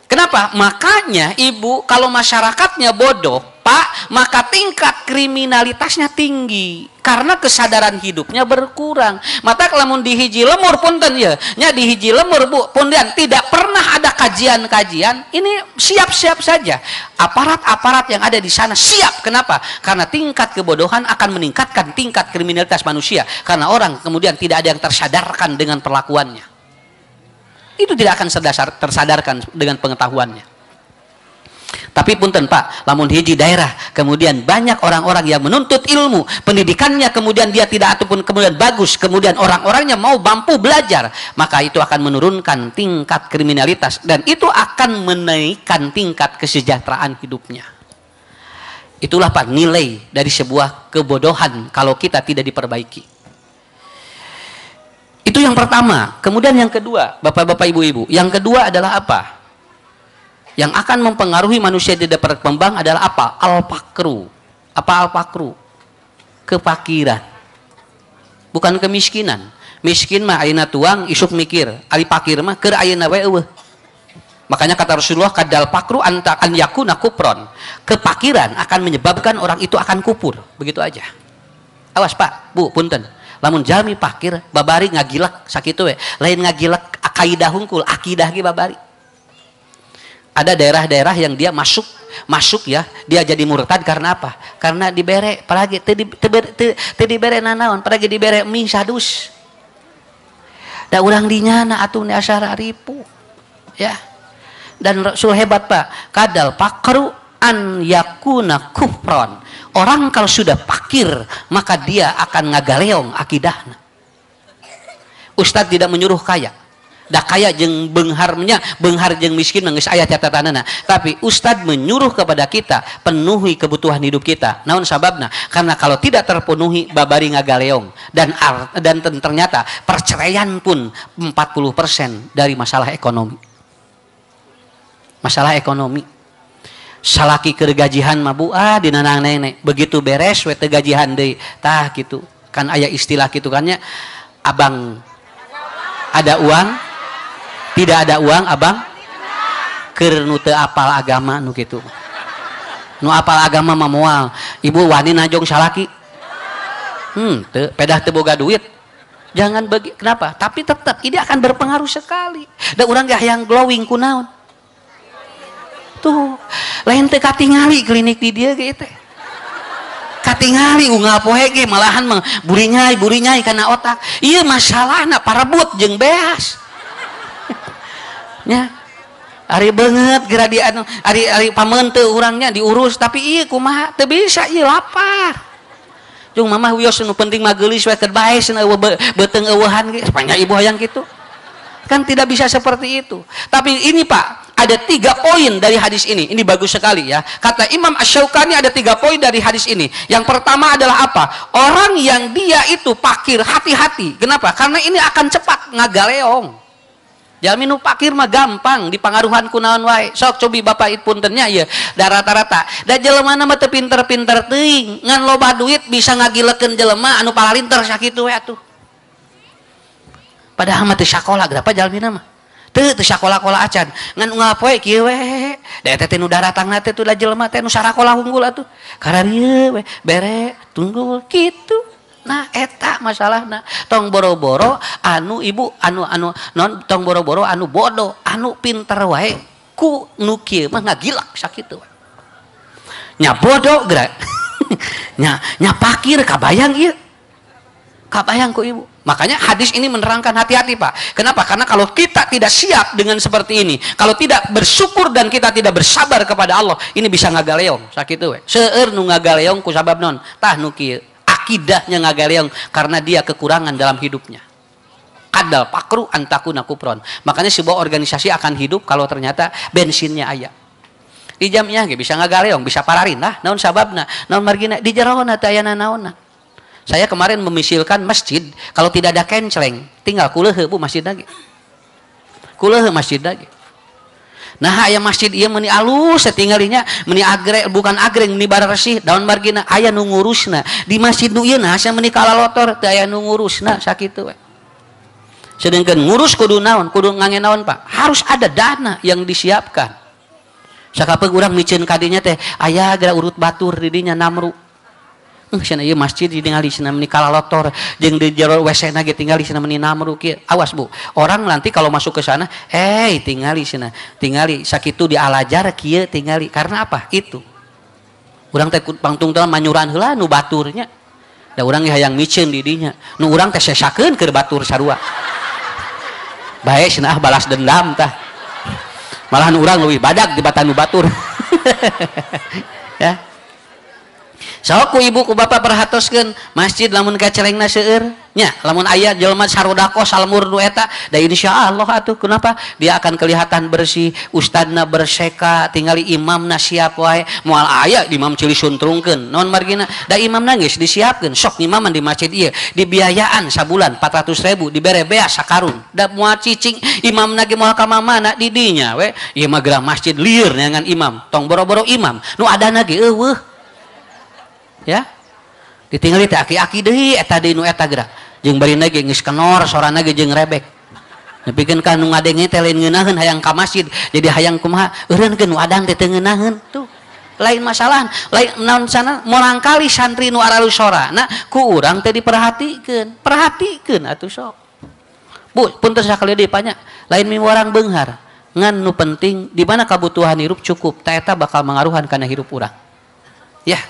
Kenapa? Makanya ibu kalau masyarakatnya bodoh, Pak, maka tingkat kriminalitasnya tinggi karena kesadaran hidupnya berkurang. Mata lamun di hiji lemur punten ya, nya di hiji lemur Bu, punten tidak pernah ada kajian-kajian. Ini siap-siap saja. Aparat-aparat yang ada di sana siap. Kenapa? Karena tingkat kebodohan akan meningkatkan tingkat kriminalitas manusia karena orang kemudian tidak ada yang tersadarkan dengan perlakuannya. Itu tidak akan tersadarkan dengan pengetahuannya. Tapi punten Pak, lamun hiji daerah kemudian banyak orang-orang yang menuntut ilmu, pendidikannya kemudian dia tidak ataupun kemudian bagus, kemudian orang-orangnya mau mampu belajar, maka itu akan menurunkan tingkat kriminalitas dan itu akan menaikkan tingkat kesejahteraan hidupnya. Itulah Pak nilai dari sebuah kebodohan kalau kita tidak diperbaiki. Itu yang pertama. Kemudian yang kedua, bapak-bapak ibu-ibu, yang kedua adalah apa? Yang akan mempengaruhi manusia tidak berkembang adalah apa? Al-fakru. Apa al-fakru? Kefakiran. Bukan kemiskinan. Miskin mah ayeuna tuang isuk mikir, ari fakir mah keur ayeuna we eueuh. Makanya kata Rasulullah kadal fakru anta an yakuna kupron. Kefakiran akan menyebabkan orang itu akan kupur, begitu aja. Awas Pak, Bu, punten. Lamun jalmi fakir babari ngagilek sakitu we. Lain ngagilek akaidah hungkul, akidah ge babari. Ada daerah-daerah yang dia masuk ya, dia jadi murtad karena apa? Karena dibere, apalagi teu dibere nanaon, apalagi dibere mie sadus. Da urang dinyana atuh ni asara ripu. Ya. Dan Rasul hebat Pak, kadal fakru an yakuna kufron. Orang kalau sudah fakir, maka dia akan ngagaleong akidahna. Ustadz tidak menyuruh kaya. Dah kaya jeung beungharnya, beunghar jeung miskin mah geus aya catatanana. Tapi ustad menyuruh kepada kita penuhi kebutuhan hidup kita. Naon sababna? Karena kalau tidak terpenuhi babari ngagaleong dan ternyata perceraian pun 40% dari masalah ekonomi. Masalah ekonomi. Salaki keur gajihan mah bu ah dina nenek. Begitu beres we teu gajihan deui. Tah kitu. Kan aya istilah kitu kan nya, abang ada uang tidak ada uang abang keur nu teu apal agama nu kitu. Nu apal agama mah moal. Ibu wani najong salaki. Teu pedah teu boga duit. Jangan bagi, kenapa? Tapi tetap ini akan berpengaruh sekali. Da urang ge hayang glowing kunaon? Tuh, lain teu katingali klinik di dieu ge teh. Katingali unggal poe ge malahan mah burinyai kana otak. Ieu masalahna parebut jeung beas. Ya. Ari beungeut geura di anu ari ari pameun teu urangnya diurus tapi ieu kumaha teu bisa ieu lapar. Jeung mamah wios nu penting mah geulis we keur bae cenah eueuh beuteung eueuhan ge sepanjang ibu hayang kitu. Kan tidak bisa seperti itu. Tapi ini Pak, ada 3 poin dari hadis ini. Ini bagus sekali ya. Kata Imam Asy-Syaukani ada 3 poin dari hadis ini. Yang pertama adalah apa? Orang yang dia itu pakir, hati-hati. Kenapa? Karena ini akan cepat ngagaleong. Jalmi nu pakir mah gampang dipangaruhan ku naon wae. Sok cobi bapak puntennya ieu da rata-rata. Da jelema mah teu pinter-pinter teuing, ngan loba duit bisa ngagilekeun jelema anu palalinter sakitu we atuh. Padahal mah teu sakola berapa jalmina mah. Teu teu sakola-kola acan. Ngan unggal poe kieu we. Da eta teh nu daratangna teh tuh da jelema teh nu sarakola unggul atuh. Kararieu we bere tunggul kitu. Nah eta masalahna. Tong boro-boro anu ibu anu anu non tong boro-boro anu bodoh, anu pinter wae ku nu kieu mah ngagilak sakitu we. Nya bodoh geura. Nya nya pakir kabayang ieu. Kabayang ku ibu. Makanya hadis ini menerangkan hati-hati Pak. Kenapa? Karena kalau kita tidak siap dengan seperti ini, kalau tidak bersyukur dan kita tidak bersabar kepada Allah, ini bisa ngagaleong sakitu we. Seueur nu ngagaleong ku sabab non tah nu kieu. Akidahnya ngagaleong karena dia kekurangan dalam hidupnya. Kadal pakru antakuna kupron. Makanya sebuah organisasi akan hidup kalau ternyata bensinnya aya. Di jamnya ge bisa ngagaleong, bisa pararin lah naon sababna, naon margina di jerona teh aya naonna. Saya kemarin memisilkan masjid, kalau tidak ada kencleng, tinggal kuleuh bu masjid lagi. Kuleuh masjid lagi. Nah, aya masjid ieu meuni alus satinggalinya, meuni agreng, bukan agreng meuni baresih, daun margina aya nu ngurusna. Di masjid nu ieu nah asa meuni kalalotor teu aya nu ngurusna sakitu we. Sedangkan ngurus kudu naon, kudu ngange naon Pak? Harus ada dana yang disiapkan. Sakapeung urang miceun ka dinya teh aya geura urut batur di dinya namru. Cenah ieu masjid ditingali cenah meuni kalalotor jeung di jero WC na ge tingali cenah meuni namru kieu. Awas Bu, orang nanti kalau masuk ke sana, tingali cenah, tingali sakitu dialajar kieu tingali. Karena apa? Itu. Urang teh pangtung teh manyuran heula nu baturnya. Da urang ge hayang miceun di dinya. Nu urang teh sesakeun keur batur sarua. Bae cenah balas dendam tah. Malahan urang leuwih badag dibatan nu batur. Ya. Sok ku ibu ku bapak perhatoskeun masjid lamun kacelengna seueur nya lamun aya jelema sarodako salmur nu eta da insyaallah atuh kenapa dia akan kelihatan bersih, ustadna berseka tingali imamna siap wae moal aya imam cili suntrungkeun naon margina da imamna geus disiapkeun sok imaman di masjid ieu dibiayaan sabulan 400.000 dibere beas sakarun da moal cicing imamna ge moal ka mamana di dinya we ieu mah gerah masjid lieur neangan imam tong boro-boro imam nu adana ge eueuh. Ya ditinggali teh aki-aki deui eta deui nu eta geura jeung barina ge geus kenor sorana ge jeung rebek nepikeun ka nu ngadenge teh lain ngeunaheun hayang ka masjid jadi hayang kumaha eureunkeun nu adan teh teu ngeunaheun tuh lain masalah lain naon sana morangkali santri nu aralus sorana ku urang teh diperhatikeun perhatikeun atuh sok Bu punten sakali deui panya lain miwarang beunghar ngan nu penting di mana kabutuhan hirup cukup ta eta bakal mangaruhan kana hirup urang ya.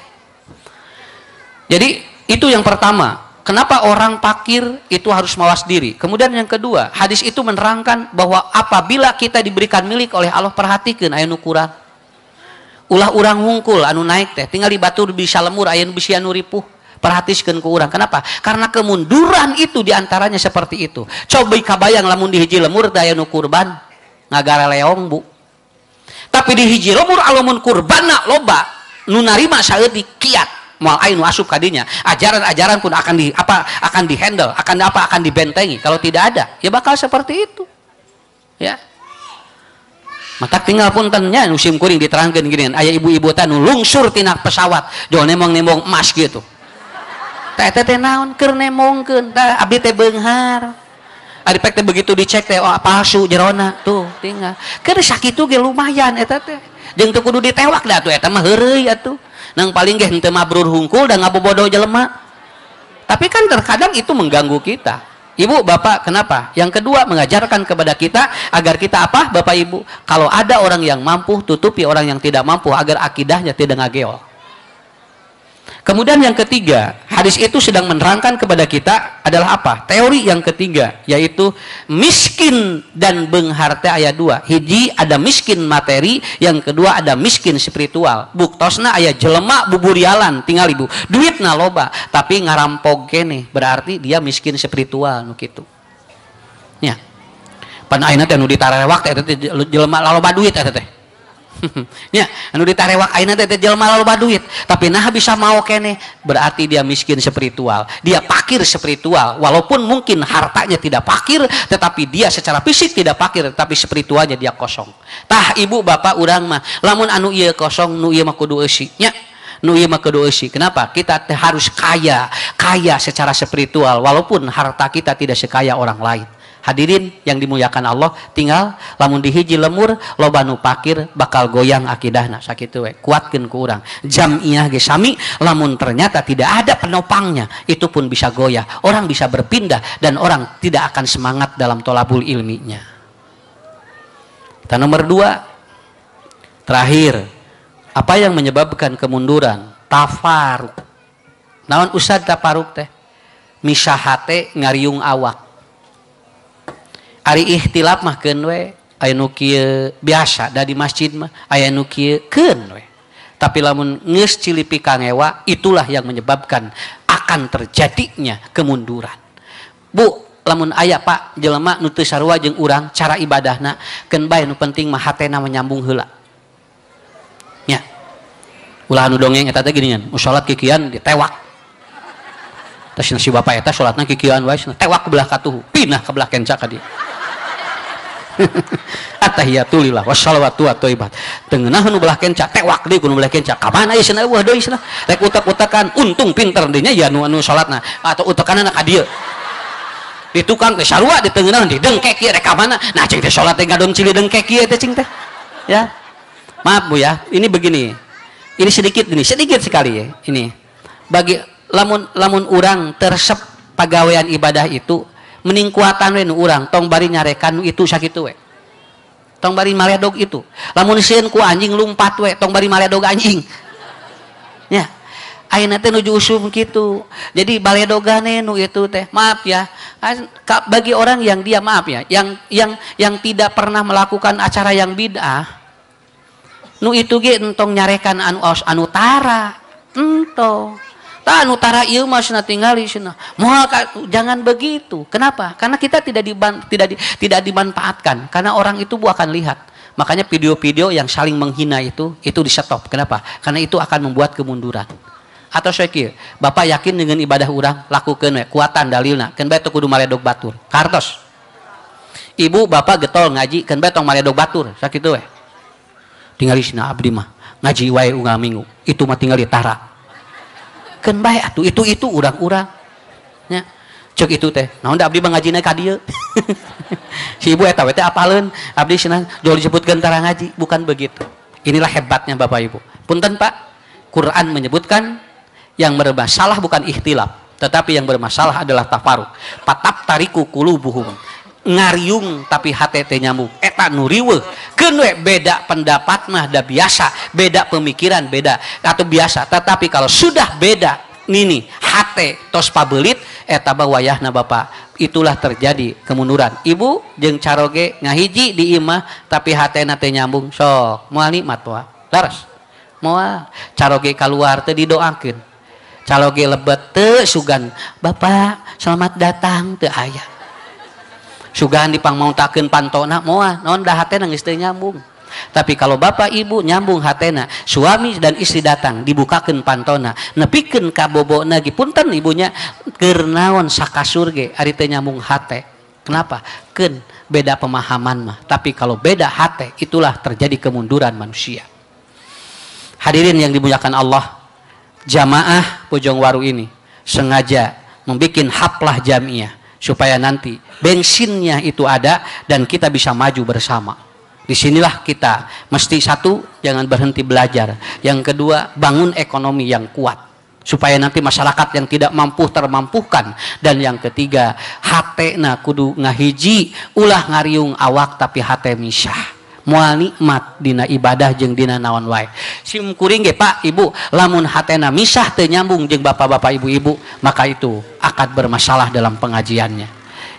Jadi itu yang pertama. Kenapa orang pakir itu harus mawas diri. Kemudian yang kedua, hadis itu menerangkan bahwa apabila kita diberikan milik oleh Allah, perhatikan aya nu kurang. Ulah urang hungkul anu naik teh, tinggal di batur bisa lemur aya nu bisi anu ripuh. Perhatiskeun ku urang. Kenapa? Karena kemunduran itu diantaranya seperti itu. Coba kabayang lamun di hiji lemur teh aya nu kurban ngagaraleong Bu. Tapi di hiji lemur lamun kurbanna loba, nu narima saeutik kiat. Moal aya nu asup kadinya, ajaran-ajaran pun akan di apa akan dihandle, akan apa akan dibentengi. Kalau tidak ada, ya bakal seperti itu. Ya. Maka tinggal puntennya musim kuring diterangkeun gini, aya ibu-ibu teh nu lungsur tina pesawat, jol nemong-nemong emas gitu. Teh teh teh naon keur nemongkeun, tah abdi teh beunghar. Ari pek teh begitu dicek teh oh palsu jerona tuh tinggal. Keur sakitu ge lumayan eta teh. Jeung teu kudu ditewak da atuh eta mah heureuy atuh. Nang paling ge henteu mabrur hungkul dan ngabobodo jelema. Tapi kan terkadang itu mengganggu kita. Ibu, bapak, kenapa? Yang kedua, mengajarkan kepada kita agar kita apa, bapak ibu? Kalau ada orang yang mampu, tutupi orang yang tidak mampu agar akidahnya tidak ngageol. Kemudian yang ketiga, hadis itu sedang menerangkan kepada kita adalah apa? Teori yang ketiga, yaitu miskin dan beunghar teh aya dua. Hiji ada miskin materi, yang kedua ada miskin spiritual. Buktosna aya jelema buburialan, tinggal ibu, duitna loba, tapi ngarampok keneh, berarti dia miskin spiritual nu kitu. Nya. Pan ayeuna teh nu ditarewak teh eta teh jelema loba duit eta teh. Ya, anu ditarewak ayeuna teh jelema loba duit, tapi nah bisa mau keneh, berarti dia miskin spiritual. Dia fakir spiritual, walaupun mungkin hartanya tidak fakir, tetapi dia secara fisik tidak fakir, tetapi spiritualnya dia kosong. Tah ibu bapak urang mah, lamun anu ieu kosong, nu ieu mah kudu eusi nya. Nu ieu mah kudu eusi. Kenapa? Kita harus kaya, kaya secara spiritual walaupun harta kita tidak sekaya orang lain. Hadirin yang dimuliakan Allah, tinggal lamun dihiji lemur loba nu pakir bakal goyang akidahna sakitu we. Kuatkeun ku urang. Jamiah ge sami, lamun ternyata tidak ada penopangnya, itu pun bisa goyah. Orang bisa berpindah dan orang tidak akan semangat dalam tolabul ilminya. Dan nomor dua, terakhir, apa yang menyebabkan kemunduran? Tafaruk. Naon ustad tafaruk teh? Misahate ngariung awak. Ari ikhtilaf mah keun we, aya nu kieu biasa da di masjid mah aya nu kieu keun we. Tapi lamun geus cilipi kangewa, itulah yang menyebabkan akan terjadinya kemunduran. Bu, lamun aya Pak jelema nu teu sarua jeung urang cara ibadahna, keun bae nu penting mah hatena menyambung heula. Nya. Ulah anu dongeng eta teh geuningan, salat kikian ditewak. Terus si bapak eta salatna kikian wae, tewak ke belah katuhu, pindah ke belah kenca ka dieu. Attahiyatulillah wassalawatu wathayyibat. Tengenah nu belah kenca tewak deui ku nu belah kenca. Ka mana ieu cenah eueuh deui cenah. Rek utek-utekan, untung pinter dinya ya nu anu salatna atau utekanana ka dieu. Di tukang teh sarua di tengenah di dengkek ieu rek ka mana? Nah cing teh salat teh ngadon cili dengkek ieu teh cing teh. Ya. Maaf Bu ya, ini begini. Ini sedikit ini, sedikit sekali ya ini. Bagi lamun urang tersep pagawean ibadah itu mending kuatan we nu urang tong bari nyarekan nu itu sakitu we. Tong bari maledog itu. Lamun sieun ku anjing lumpat we, tong bari maledog anjing. Nya. Ayeuna teh nuju usum kitu. Jadi baledogane nu itu teh. Maaf ya. Bagi orang yang dia maaf ya, yang tidak pernah melakukan acara yang bid'ah, nu itu ge entong nyarekan anu anu tara. Entong. Tah anu tara ieu mah cenah tingali cenah. Moal jangan begitu. Kenapa? Karena kita tidak dimanfaatkan. Karena orang itu bu akan lihat. Makanya video-video yang saling menghina itu di stop. Kenapa? Karena itu akan membuat kemunduran. Atau saya kira, bapak yakin dengan ibadah urang, lakukeun we, kuatan dalilna. Keun bae teu kudu maledog batur. Kartos. Ibu bapak getol ngaji, keun bae tong maledog batur. Sakitu we. Tingali cenah abdi mah ngaji wae unggal minggu. Itu mah tingali tara. Keun bae atuh itu urang-urang nya cek itu teh naon da abdi mah ngajina ka dieu. Si ibu eta we teh apaleun abdi cenah jol disebutkeun tara ngaji, bukan begitu. Inilah hebatnya Bapak Ibu. Punten Pak, Quran menyebutkan yang bermasalah bukan ikhtilaf, tetapi yang bermasalah adalah tafaruk. Patap tariku kulubuhum, ngariung tapi hate teh nyambung. Eta nu riweuh. Keun we beda pendapat mah da biasa, beda pemikiran beda atau biasa, tetapi kalau sudah beda nini hate tos pabelit eta mah wayahna Bapak, itulah terjadi kemunduran. Ibu jeung caroge ngahiji di imah tapi hatena teh nyambung, sok moal nikmat moal. Leres. Moal caroge kaluar teh didoakeun. Caroge lebet teu sugan, Bapak selamat datang teu aya. Sugan dipangmautakeun pantona moal, naon da hatena geus teu nyambung. Tapi kalau bapak ibu nyambung hatena, suami dan istri datang dibukakeun pantona, nepikeun ka bobona ge punten ibunya keur naon sakasur ge ari teu nyambung hate. Kenapa? Keun beda pemahaman mah. Tapi kalau beda hate, itulah terjadi kemunduran manusia. Hadirin yang dimuliakan Allah, jamaah Bojongwaru ini sengaja membikin haplah jamiah supaya nanti bensinnya itu ada dan kita bisa maju bersama. Disinilah kita mesti satu, jangan berhenti belajar. Yang kedua, bangun ekonomi yang kuat supaya nanti masyarakat yang tidak mampu termampukan. Dan yang ketiga, hatena kudu ngahiji, ulah ngariung awak tapi hate misah. Moal nikmat dina ibadah jeung dina naon wae. Sim kuring ge Pak, Ibu, lamun hatena misah teu nyambung jeung bapak-bapak ibu-ibu, maka itu akan bermasalah dalam pengajiannya.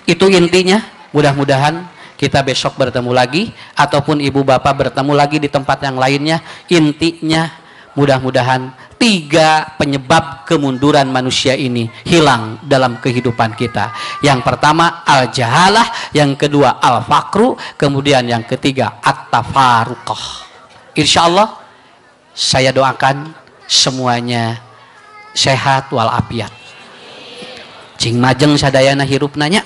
Itu intinya. Mudah-mudahan kita besok bertemu lagi ataupun ibu bapak bertemu lagi di tempat yang lainnya. Intinya mudah-mudahan 3 penyebab kemunduran manusia ini hilang dalam kehidupan kita. Yang pertama al-jahalah, yang kedua al-faqru, kemudian yang ketiga at-tafaruqah. Insya Allah saya doakan semuanya sehat walafiat. Cing majeng sadayana hirupna nya,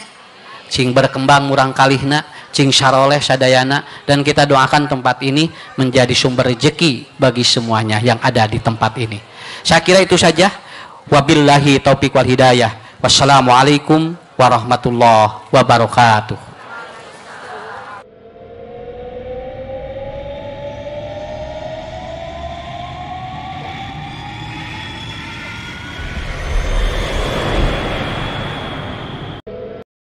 cing berkembang murang kalihna, cing saroleh sadayana, dan kita doakan tempat ini menjadi sumber rezeki bagi semuanya yang ada di tempat ini. Saya kira itu saja. Wabillahi taufiq wal hidayah. Wassalamualaikum warahmatullahi wabarakatuh.